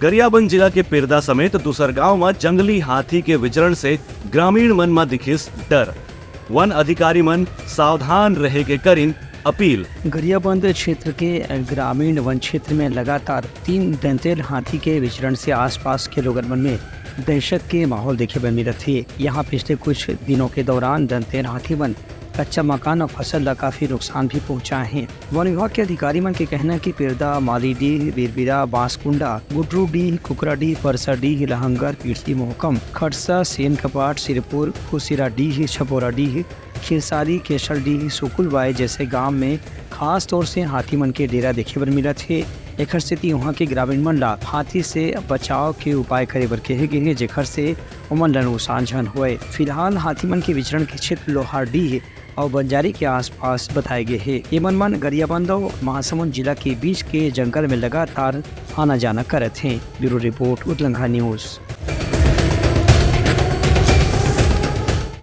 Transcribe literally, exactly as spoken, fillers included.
गरियाबंद जिला के पिरदा समेत दूसर गांव म जंगली हाथी के विचरण से ग्रामीण मन म दिखिस डर। वन अधिकारी मन सावधान रहे के करिन अपील। गरियाबंद क्षेत्र के ग्रामीण वन क्षेत्र में लगातार तीन दंतेल हाथी के विचरण से आसपास के लोगन मन में दहशत के माहौल देखे बर मिलत हे। यहाँ पिछले कुछ दिनों के दौरान दंतेल हाथी मन कच्चा मकान और फसल ला काफी नुकसान भी पहुंचाए हैं। वन विभाग के अधिकारी मन के कहना है कि पिरदा, मालीडीह, बिरबिरा, बांसकुंडा, गुटरूडीह, कुकराडीह, परसाडीह, लहंगर, पीरसी मोहकम, खड़सा, सेनकपाट, सिरपुर, खुसिराडीह, छपोराडीह, खिरसारी, केसलडीह, सुकुलबाई जैसे गांव में खास तौर से हाथी मन के डेरा देखे बर मिलत हे। एखर सेती उहां के ग्रामीण मन ला हाथी से बचाव के उपाय करे बर कहे गे हे, जेखर से ओमन ला नुकसान झन होए। फिलहाल हाथी मन के विचरण के क्षेत्र लोहारडीह अउ बंजारी के आसपास बताए गे हे। एमन मन गरियाबंद अउ महासमुंद जिला के बीच के जंगल में लगातार आना जाना करत हें। Bureau report, Utlangha news.